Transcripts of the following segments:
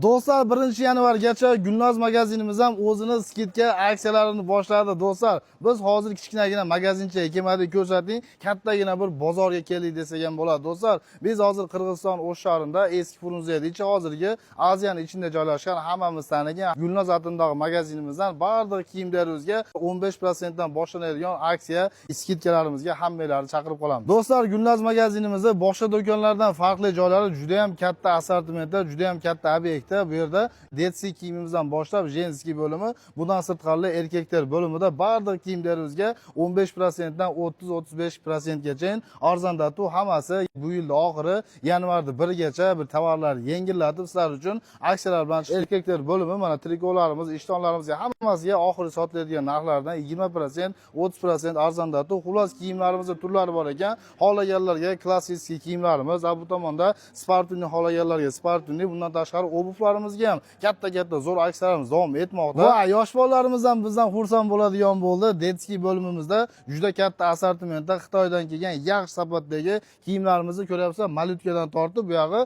Do'stlar, 1-yanvargacha Gulnoz magazinimiz ham o'zini скидка aksiyalarini boshladi. Do'stlar, biz hozir kichkinagina magazinchaga kelmadik, ko'rsating, kattagina bir bozorga keldik desak ham bo'ladi. Do'stlar, biz hozir Qirg'iziston O'sh shahrida, eski Frunziyada ichi, hozirgi Aziyani ichida joylashgan, hammamiz tanigan Gulnoz atindagi magazinimizdan barliq kiyimlarimizga 15% dan boshlanadigan aksiya скидка larimizga hammanglarni chaqirib qolamiz. Do'stlar, Gulnoz magazinimizda boshqa do'konlardan farqli joylari juda ham katta assortimentda, juda ham katta obyektda. Bu yerda детский kiyimimizdan boshlab женский bo'limi, bundan sirtqari erkaklar bo'limida barliq kiyimlarimizga 15% dan 30-35% gacha arzonlatuv, hammasi bu yilning oxiri, yanvarda 1 gacha bir tovarlar yengillatib, sizlar uchun aksiyalar bilan. Erkaklar bo'limi, mana trikolarimiz, ishtonlarimizga, hammasiga oxiri sotiladigan narxlardan 20%, 30% arzonlatuv. Xullas, kiyimlarimizni turlari bor ekan. Xohlaganlarga klassik kiyimlarimiz, bu tomonda спортивный, xohlaganlarga спортивный, bundan tashqari обувь larimizga ham katta katta zo'r aksiyalarimiz davom etmoqda va yosh bolalarimiz ham bizdan xursand bo'ladigan bo'ldi. Детский bo'limimizda juda katta assortimentda Xitoydan kelgan yaxshi sifatdagi kiyimlarimizni ko'ryapsizlar. Малютка dan tortib bu yog'i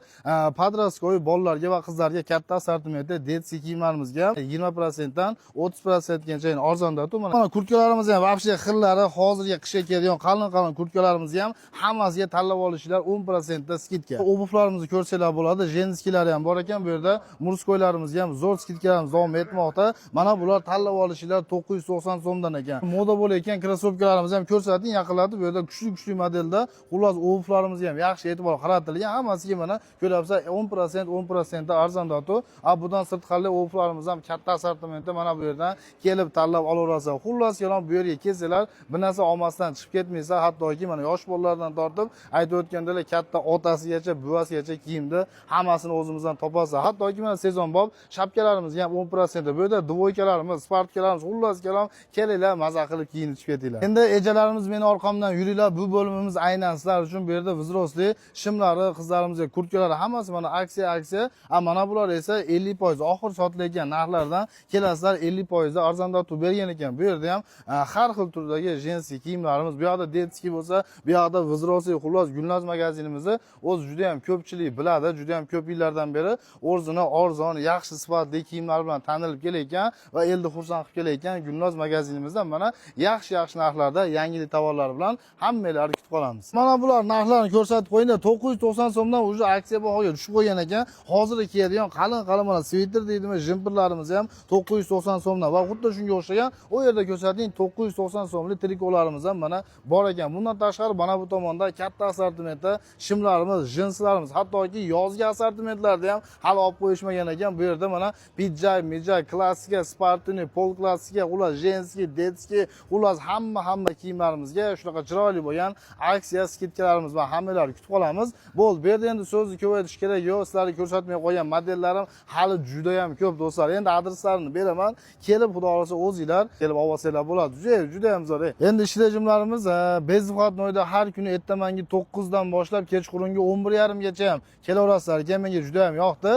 подростковый bolalarga va qizlarga katta assortimentda детский kiyimlarimizga ham 20% dan 30% gacha arzonlatuv. Mana kurtkalarimiz ham вообще xillari, hozirgi qishga keladigan qalin qalin kurtkalarimizga ham hammasiga tanlab olishlar 10% da скидка. Обувь larimizni ko'rsanglar bo'ladi, женский lari ham bor ekan bu yerda. Мужской larimizga ham zo'r скидка larimiz davom etmoqda. Mana bular tanlab olishlar 990 so'mdan ekan. Moda bo'layotgan krossovkalarimizni ham ko'rsating, yaqinlatib. Bu yerda kuchli kuchli modelda. Xullas, обувь larimizga ham yaxshi e'tibor qaratilgan. Hammasiga, mana ko'ryapsizlar, 10%, 10% da arzonlatuv. A bundan sirtqari обувь larimiz ham katta assortimentda, mana bu yerdan kelib tanlab olaverasizlar. Xullas kalom, bu yerga kelsanglar, bir narsa olmasdan chiqib ketmaysizlar. Hattoki mana yosh bolalardan tortib, aytib o'tgandek, katta otasigacha, buvasigacha kiyimni hammasini o'zimizdan topasizlar. Hattoki mana sezonbop shapkalarimizga ham 10%. Bu yerda двойка larimiz, спортка larimiz, xullas kalom, kelinglar, maza qilib kiyinib chiqib ketinglar. Endi ejalarimiz, meni orqamdan yuringlar. Bu bo'limimiz aynan sizlar uchun. Bu yerda взрослый shimlari, qizlarimizga kurtkalari, hammasi mana aksiya, aksiya. A mana bular esa 50%, oxir sotilayotgan narxlardan kelasizlar, 50% arzonlatib bergan ekan. Bu yerda ham har xil turdagi женский kiyimlarimiz, bu yoqda детский bo'lsa, bu yoqda взрослый. Xullas, Gulnoz magazinimizni o'zi juda ham ko'pchilik biladi, juda ham ko'p yillardan beri o'zini arzon, yaxshi sifatli kiyimlar bilan tanilib kelayotgan va elni xursand qilib kelayotgan Gulnoz magazinimizdan mana yaxshi yaxshi narxlarda yangilik tovarlar bilan hammanglarni kutib qolamiz. Mana bular narxlarni ko'rsatib qo'yinglar, 990 so'mdan уже aksiya bahoga tushib qo'ygan ekan. Hozir kiyadigan qalin qalin mana sviter deydimi, jemperlarimiz ham 990 so'mdan va xuddi shunga o'xshagan, u yerda ko'rsating, 990 so'mlik trikolarimiz ham mana bor ekan. Bundan tashqari, mana bu tomonda katta assortimentda shimlarimiz, jinslarimiz, hattoki yozgi assortimentlarda ham hali olib qo'yishmagan ekan. Bu yerda mana pidjak, mijak, klassika, спортивный, пол klassika, xullas, женский, детский, xullas, hamma hamma kiyimlarimizga shunaqa chiroyli bo'lgan aksiya скидка larimiz bilan hammanglarni kutib qolamiz. Bo'ldi, bu yerda endi so'zni ko'paytirish kerak yo'q. Sizlarga ko'rsatmay qo'ygan modellarim hali juda ham ko'p, do'stlar. Endi adreslarini beraman, kelib, xudo xohlasa, o'zinglar kelib olsanglar bo'ladi. Juda juda ham zo'r. Endi ish rejimlarimiz безвыходной da har kuni ertamangi 9 dan boshlab kechqurungi 11:30gacha ham kelaverasizlar ekan. Menga juda ham yoqdi.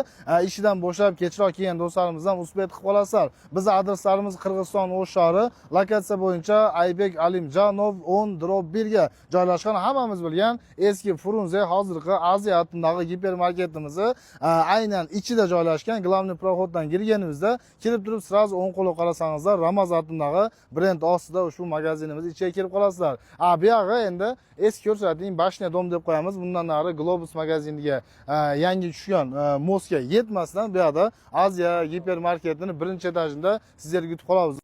Ishidan bo'shab, kechroq kelgan do'stlarimiz ham успеть qilib qolasizlar. Bizni adreslarimiz Qirg'iziston O'sh shahri, lokatsiya bo'yicha Aybek Alimjanov 10/1 ga joylashgan, hammamiz bilgan eski Frunze, hozirgi Aziya atindagi gipermarketimizni aynan ichida joylashgan. Главный проход dan kirganimizda kelib turib, сразу o'ng qo'lga qarasangizlar, Ramaz atindagi brend ostida ushbu magazinimiz ichiga kirib qolasizlar. A bu yog'i endi eski, ko'rsating, башня дом deb qo'yamiz. Bundan nari Globus magaziniga yangi tushgan мост ga yetmasdan bu yoqda Aziya gipermarketini birinchi etajida sizlarga kutib qolamiz.